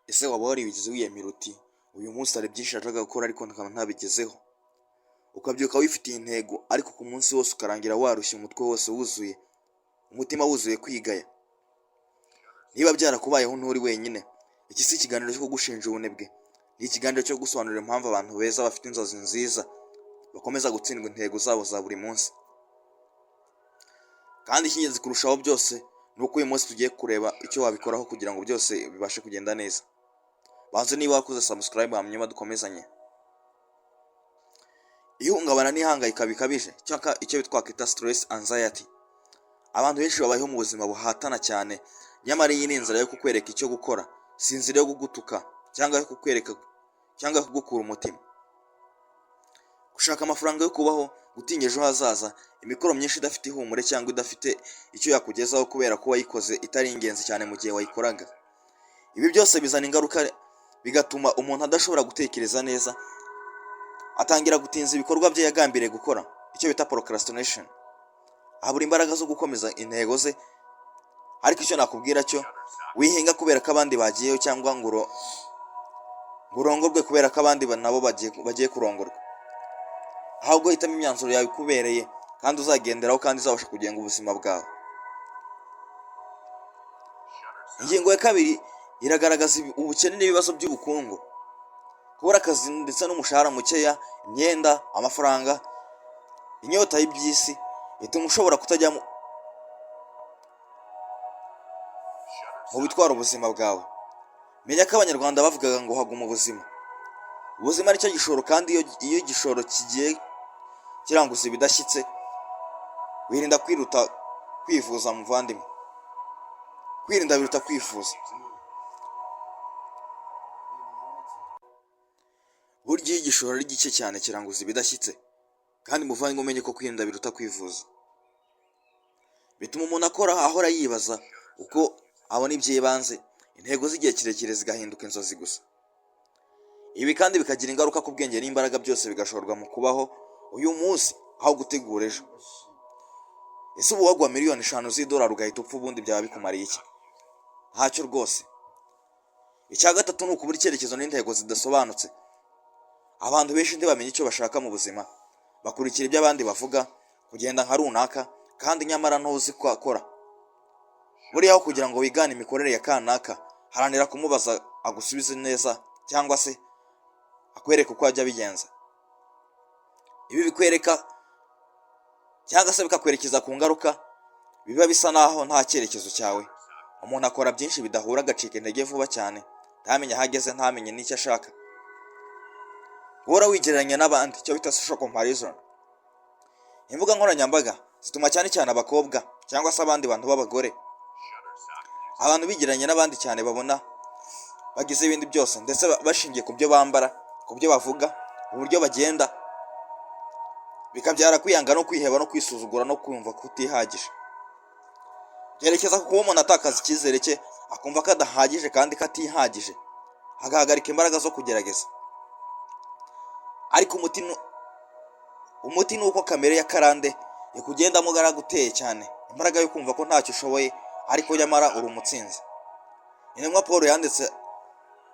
Ese waba warigeze wiyemera uti uyu munsi hari byinshi nashakaga gukora ariko nkaba ntabigezeho? Ukabyuka wifitiye intego, ariko ku munsi wose ukarangira warushye, umutwe wose wuzuye, umutima wuzuye kwigaya. Niba byarakubayeho, nturi wenyine. Iki si ikiganiro cyo kugushinja ubunebwe, ni ikiganiro cyo gusobanurira impamvu abantu beza bafite inzozi nziza bakomeza gutsindwa intego zabo za buri munsi. Kandi icy'ingenzi kurushaho byose ni uko uyu munsi tugiye kureba icyo wabikoraho kugira ngo byose bibashe kugenda neza. Banze niba wakoze subscribe, hanyuma dukomezanye. Ihungabana n'ihangayika bikabije, cyangwa icyo twakwita stress, anxiety. Abantu benshi babayeho mu buzima buhatana cyane, nyamara iyi ni inzira yo kukwereka icyo gukora, si inzira yo kugutuka cyangwa yo kukwereka cyangwa yo kugukura umutima. Gushaka amafaranga yo kubaho, gutinya ejo hazaza, imikoro myinshi idafite ihumure cyangwa idafite icyo yakugezaho kubera ko wayikoze itari ingenzi cyane mu gihe wayikoraga. Ibi byose bizana ingaruka, bigatuma umuntu adashobora gutekereza neza, atangira gutinza ibikorwa bye yagambiriye gukora, icyo bita procrastination, abura imbaraga zo gukomeza intego ze. Ariko icyo nakubwira cyo, wihinga kubera ko abandi bagiyeyo, cyangwa ngo urongorwe kubera ko abandi nabo bagiye kurongorwa. Ahubwo hitamo imyanzuro yawe ikubereye kandi uzagenderaho kandi izabasha kugenga ubuzima bwawe. Ingingo ya kabiri iragaragaza ubukene n'ibibazo by'ubukungu, kubura akazi ndetse n'umushahara mukeya, imyenda, amafaranga, inyota y'iby'isi ituma ushobora kutajya mu bitwara ubuzima bwawe. Menya ko Abanyarwanda bavugaga ngo haguma ubuzima. Ubuzima nicyo gishoro, kandi iyo igishoro kigiye kiranguza ibidashyitse, wirinda kwiruta kwivuza. Muvandimwe, kwirinda biruta kwivuza. Burya iyo igishoro ari gike cyane, kiranguza ibidashyitse. Kandi muvandimwe, umenye ko kwirinda biruta kwivuza. Bituma umuntu akora ahora yibaza uko abona iby'ibanze, intego z'igihe kirekire zigahinduka inzozi gusa. Ibi kandi bikagira ingaruka ku bwenge n'imbaraga, byose bigashorwa mu kubaho uyu munsi aho gutegura ejo. Ese ubu wagwa miliyoni 5 z'idolari ugahita upfa, ubundi byaba bikumariye iki? Ntacyo rwose. Icya gatatu ni ukubura icyerekezo n'intego zidasobanutse. Abantu benshi ntibamenya icyo bashaka mu buzima, bakurikira ibyo abandi bavuga, kugenda nka runaka, kandi nyamara ntuzi ko akora. Buriya aho kugira ngo wigane imikorere ya kanaka, haranira kumubaza agusubize neza cyangwa se akwereke uko ajya abigenza. Ibi bikwereka cyangwa se bikakwerekeza ku ngaruka, biba bisa naho nta cyerekezo cyawe. Umuntu akora byinshi bidahura, agacika intege vuba cyane, ntamenye aho ageze, ntamenye n'icyo ashaka. Guhora wigereranya n'abandi, icyo bita social comparison. Imbuga nkoranyambaga zituma cyane cyane abakobwa cyangwa se abandi bantu b'abagore, abantu bigereranya n'abandi cyane, babona bagize ibindi byose, ndetse bashingiye ku byo bambara, ku byo bavuga, uburyo bagenda, bikabyara kwiyanga no kwiheba no kwisuzugura no kumva kutihagije. Byerekeza ku kuba umuntu atakaza icyizere cye, akumva ko adahagije kandi ko atihagije, agahagarika imbaraga zo kugerageza. Ariko umuti ni uko kamere ya karande ikugendamo garaguteye cyane imbaraga yo kumva ko ntacyo ushoboye, ariko nyamara uri umutsinzi. Intumwa Paul yanditse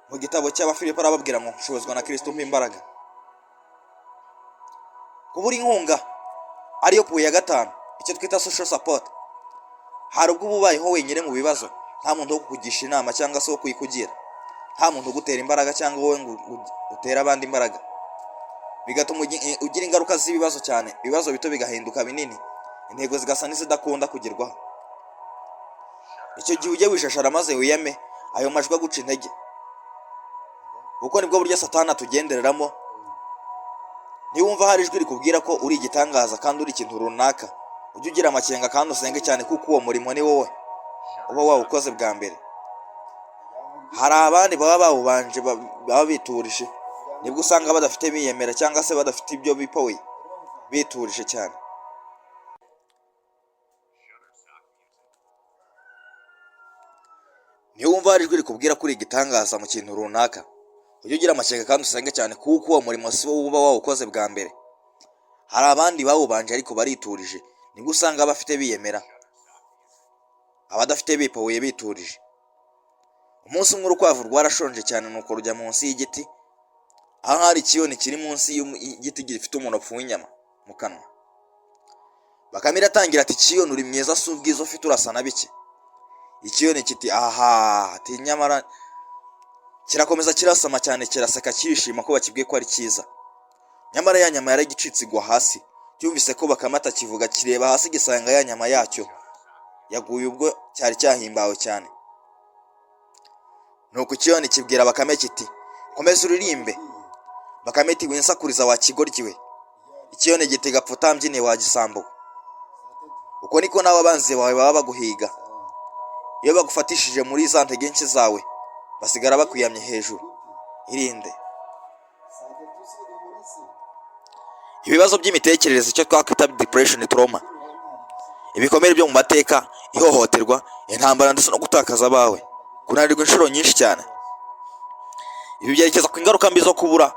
mu gitabo cy'Abafilipo, arababwira ngo nshobozwa na Kristo umpa imbaraga. Kubura inkunga, ariyo point ya gatanu, icyo twita social support. Hari ubwo uba ubayeho wenyine mu bibazo, nta muntu wo kukugisha inama cyangwa se wo kuyikugira, nta muntu ugutera imbaraga cyangwa wowe ngo utere abandi imbaraga, bigatuma ugira ingaruka z'ibibazo cyane. Ibibazo bito bigahinduka binini, intego zigasa n'izidakunda kugerwaho. Icyo gihe ujye wishashara maze wiyame ayo majwi aguca intege, kuko nibwo buryo Satani atugendereramo. Niwumva hari ijwi rikubwira ko uri igitangaza kandi uri ikintu runaka, ujye ugira amakenga kandi usenge cyane, kuko uwo murimo ni wowe uba wawukoze bwa mbere. Hari abandi baba bawubanje, baba biturije, nibwo usanga badafite biyemera cyangwa se badafite ibyo bipoye, biturije cyane. Niwumva hari ijwi rikubwira ko uri igitangaza mu kintu runaka, ujye ugira amakenga kandi usenge cyane, kuko uwo murimo si wowe uba wawukoze bwa mbere. Hari abandi bawubanje ariko bariturije, nibwo usanga abafite biyemera, abadafite bipoye, biturije. Umunsi umwe urukwavu rwarashonje cyane, nuko rujya munsi y'igiti aho hari ikiyoni kiri munsi y'igiti gifite umunopfu w'inyama mu kanwa. Bakame iratangira ati: "Kiyoni, uri mwiza, si ubwiza ufite, urasa na bike." Ikiyoni kiti: "Aha!" Ati nyamara kirakomeza kirasama cyane, kiraseka, kirishima ko bakibwiye ko ari cyiza. Nyamara ya nyama yaragicitse igwa hasi. Cyumvise ko Bakame atakivuga, kireba hasi gisanga ya nyama yacyo yaguye ubwo cyari cyahimbawe cyane. Nuko ikiyoni kibwira Bakame kiti: "Komeza uririmbe." Bakame iti: "Winsakuriza wa kigoryi we." Ikiyoni giti: "Gapfa utambyiniye wa gisambo." Uko niko nawe abanzi bawe baba baguhiga. Iyo bagufatishije muri za ntege nke zawe, basigara bakwiyamye hejuru. Irinde. 3:00 se ubura se? Ibibazo by'imitekerereze, icyo twakwita depression, trauma, ibikomere byo mu mateka, ihohoterwa, intambara ndetse no gutakaza abawe, kunanirwa inshuro nyinshi cyane. Ibi byerekeza ku ingaruka mbi zo kubura,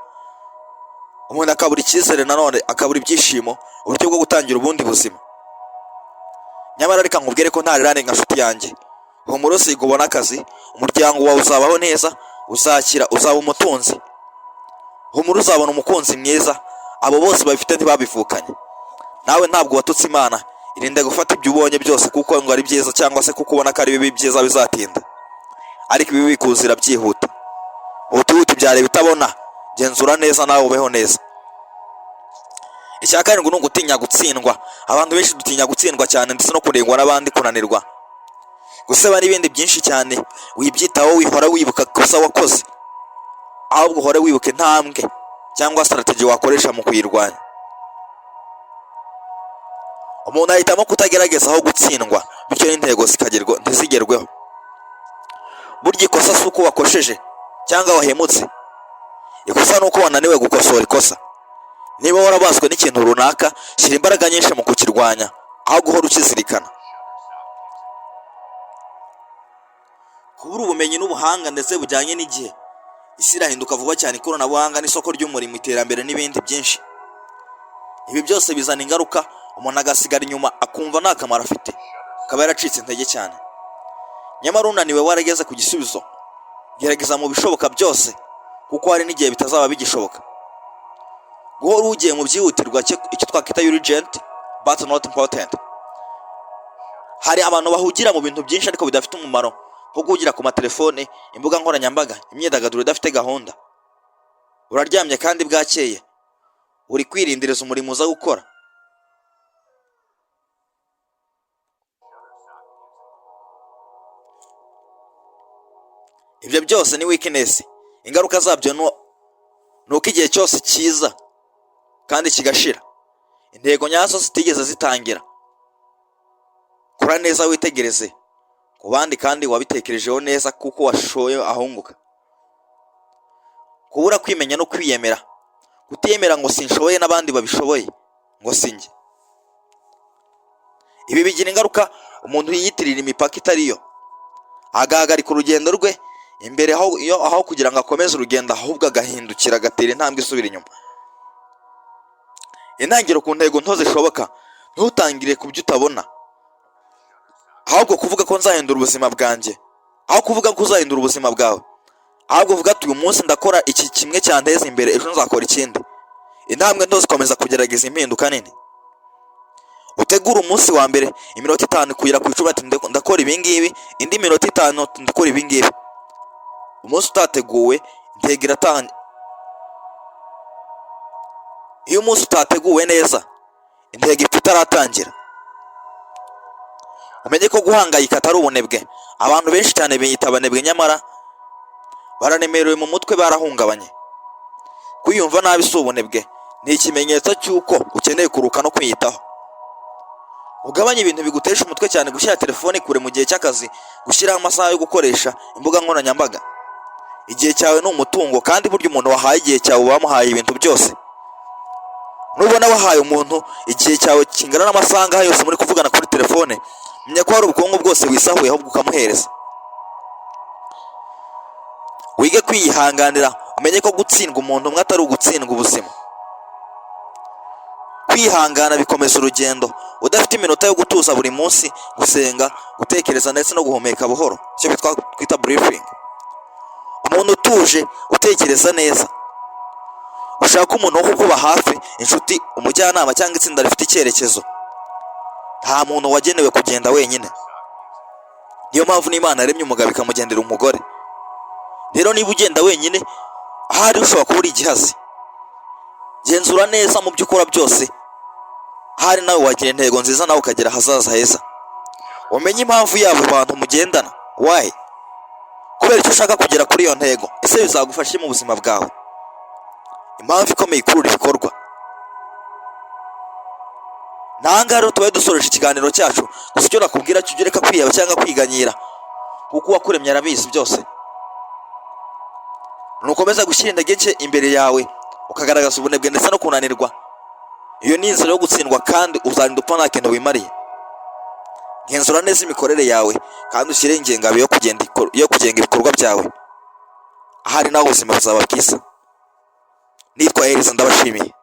umuntu akabura icyizere, nanone akabura ibyishimo, uburyo bwo gutangira ubundi buzima. Nyamara reka nkubwire ko nta rirane nka nshuti yanjye. Humura, usiga ubone akazi, umuryango wawe uzabaho neza, uzakira, uzaba umutunzi. Humura, uzabona umukunzi mwiza. Abo bose babifite ntibabivukanye. Nawe ntabwo watutse Imana. Irinde gufata ibyo ubonye byose kuko ngo ari byiza, cyangwa se kuko ubona ko ari bibi. Byiza bizatinda, ariko ibibi bikuzira byihuta. Utihuta ibyareba itabona. Genzura neza nawe ubeho neza. Icya karindwi ni ugutinya gutsindwa. Abantu benshi dutinya gutsindwa cyane, ndetse no kurengwa n'abandi, kunanirwa, guseba n'ibindi byinshi cyane. Wibyitaho, wihora wibuka ikosa wakoze, ahubwo uhore wibuka intambwe cyangwa strategy wakoresha mu kuyirwanya. Umuntu ahitamo kutagerageza aho gutsindwa, bityo n'intego zikagerwa ntizigerweho. Burya ikosa si uko wakosheje cyangwa wahemutse, ikosa ni uko wananiwe gukosora ikosa. Niba warabaswe n'ikintu runaka, shyira imbaraga nyinshi mu kukirwanya aho guhora ukizirikana. Kubura ubumenyi n'ubuhanga ndetse bujyanye n'igihe. Isi irahinduka vuba cyane, ikoranabuhanga n'isoko ry'umurimo, iterambere n'ibindi byinshi. Ibi byose bizana ingaruka, umuntu agasigara inyuma, akumva nta kamaro afite, akaba yaracitse intege cyane. Nyamara unaniwe warageze ku gisubizo. Gerageza mu bishoboka byose, kuko hari n'igihe bitazaba bigishoboka. Guhora ugiye mu byihutirwa, icyo twakwita urgent but not important. Hari abantu bahugira mu bintu byinshi ariko bidafite umumaro, nko guhugira ku matelefone, imbuga nkoranyambaga, imyidagaduro idafite gahunda. Uraryamye kandi bwakeye, uri kwirindiriza umurimo uza gukora. Ibyo byose ni weakness. Ingaruka zabyo ni uko igihe cyose cyiza kandi kigashira, intego nyazo zitigeze zitangira. Kora neza, witegereze ku bandi kandi wabitekerejeho neza, kuko washoye ahunguka. Kubura kwimenya no kwiyemera, kutiyemera ngo sinshoboye n'abandi babishoboye, ngo sinjye. Ibi bigira ingaruka, umuntu yiyitirira imipaka itariyo, agahagarika urugendo rwe imbere aho iyo aho kugira ngo akomeze urugendo, ahubwo agahindukira, agatera intambwe isubira inyuma. Intangiriro ku ntego nto zishoboka. Ntutangire ku byo utabona, ahubwo kuvuga ko nzahindura ubuzima bwanjye, aho kuvuga ko uzahindura ubuzima bwawe, ahubwo uvuga ati: "Uyu munsi ndakora iki kimwe cyanteza imbere, ejo nzakora ikindi." Intambwe nto zikomeza kugerageza impinduka nini. Utegure umunsi wa mbere, iminota 5 kugera ku 10, ati: "Ndakora ibi ngibi," indi minota 5 ati: "Ndakora ibi ngibi." Umunsi utateguwe, intego iratanga. Iyo umunsi utateguwe neza, intego ipfa itaratangira. Umenye ko guhangayika atari ubunebwe. Abantu benshi cyane biyita abanebwe, nyamara bararemerewe mu mutwe, barahungabanye. Kwiyumva nabi si ubunebwe, ni ikimenyetso cy'uko ukeneye kuruhuka no kwiyitaho. Ugabanye ibintu bigutesha umutwe cyane: gushyira telefone kure mu gihe cy'akazi, gushyiraho amasaha yo gukoresha imbuga nkoranyambaga. Igihe cyawe ni umutungo, kandi burya umuntu wahaye igihe cyawe uba wamuhaye ibintu byose. Nubona wahaye umuntu igihe cyawe kingana n'amasaha angahe yose muri kuvugana kuri telefone, menya ko hari ubukungu bwose wisahuye, ahubwo ukamuhereza. Wige kwiyihanganira, umenye ko gutsindwa umuntu umwe atari ugutsindwa ubuzima. Kwihangana bikomeza urugendo. Udafite iminota yo gutuza buri munsi, gusenga, gutekereza ndetse no guhumeka buhoro, icyo twita breathing. Umuntu utuje, utekereza neza. Ushaka umuntu wo kukuba hafi, inshuti, umujyanama cyangwa itsinda rifite icyerekezo. Nta muntu wagenewe kugenda wenyine. Niyo mpamvu n'Imana yaremye umugabo ikamugendera umugore. Rero niba ugenda wenyine, ahari ushobora kuba uri igihazi. Genzura neza mu byo ukora byose, ahari nawe wagira intego nziza, nawe ukagera ahazaza heza. Umenye impamvu yabo bantu mugendana. Why? Kubera icyo ushaka kugera kuri iyo ntego. Ese bizagufasha mu buzima bwawe? Impamvu ikomeye ikurura ibikorwa. Ntahangaha rero tubaye dusoreje ikiganiro cyacu. Gusa icyo nakubwira cyo, ujye ureka kwiheba cyangwa kwiganyira, kuko uwakuremye arabizi byose. Nukomeza gushyira intege nke imbere yawe, ukagaragaza ubunebwe ndetse no kunanirwa, iyo ni inzira yo gutsindwa, kandi uzarinda upfa nta kintu wimariye. Genzura neza imikorere yawe kandi ushyire ingengabihe yo kugenga ibikorwa byawe. Ahari nawe ubuzima buzaba bwiza. Nitwa Eliza, ndabashimiye.